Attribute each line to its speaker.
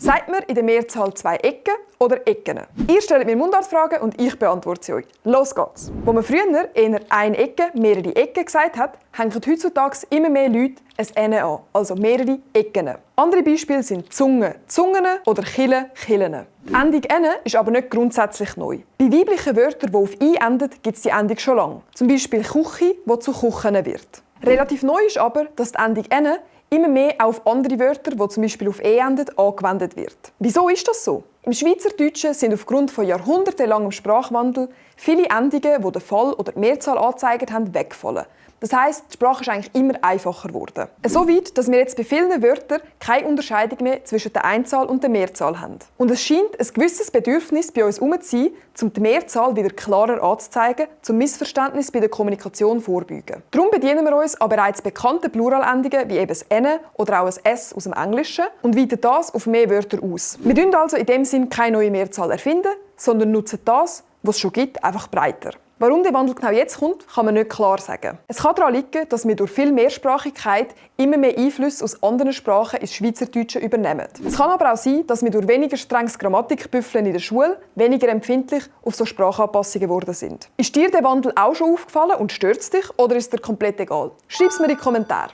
Speaker 1: Sagt man in der Mehrzahl 2 Ecken oder Ecken? Ihr stellt mir Mundartfragen und ich beantworte sie euch. Los geht's! Wo man früher eher eine Ecke, mehrere Ecken gesagt hat, hängen heutzutage immer mehr Leute ein N an, also mehrere Ecken. Andere Beispiele sind Zunge, Zungen oder Chille, Chillen. Die Endung «n» ist aber nicht grundsätzlich neu. Bei weiblichen Wörtern, die auf «i» enden, gibt es die Endung schon lange. Zum Beispiel «Küche», die zu «Kuchen» wird. Relativ neu ist aber, dass die Endung «n» immer mehr auf andere Wörter, die zum Beispiel auf «e» enden, angewendet wird. Wieso ist das so? Im Schweizerdeutschen sind aufgrund von jahrhundertelangem Sprachwandel viele Endungen, die den Fall oder die Mehrzahl angezeigt haben, weggefallen. Das heisst, die Sprache ist eigentlich immer einfacher geworden. So weit, dass wir jetzt bei vielen Wörtern keine Unterscheidung mehr zwischen der Einzahl und der Mehrzahl haben. Und es scheint ein gewisses Bedürfnis bei uns herum zu sein, um die Mehrzahl wieder klarer anzuzeigen, zum Missverständnis bei der Kommunikation vorbeugen. Darum bedienen wir uns an bereits bekannten Pluralendungen wie eben das «n» oder auch ein «s» aus dem Englischen und weiten das auf mehr Wörter aus. Wir erfinden also in dem Sinn keine neue Mehrzahl erfinden, sondern nutzen das, was es schon gibt, einfach breiter. Warum der Wandel genau jetzt kommt, kann man nicht klar sagen. Es kann daran liegen, dass wir durch viel Mehrsprachigkeit immer mehr Einflüsse aus anderen Sprachen ins Schweizerdeutsche übernehmen. Es kann aber auch sein, dass wir durch weniger strenges Grammatikbüffeln in der Schule weniger empfindlich auf so Sprachanpassungen geworden sind. Ist dir der Wandel auch schon aufgefallen und stört es dich oder ist es dir komplett egal? Schreib es mir in die Kommentare.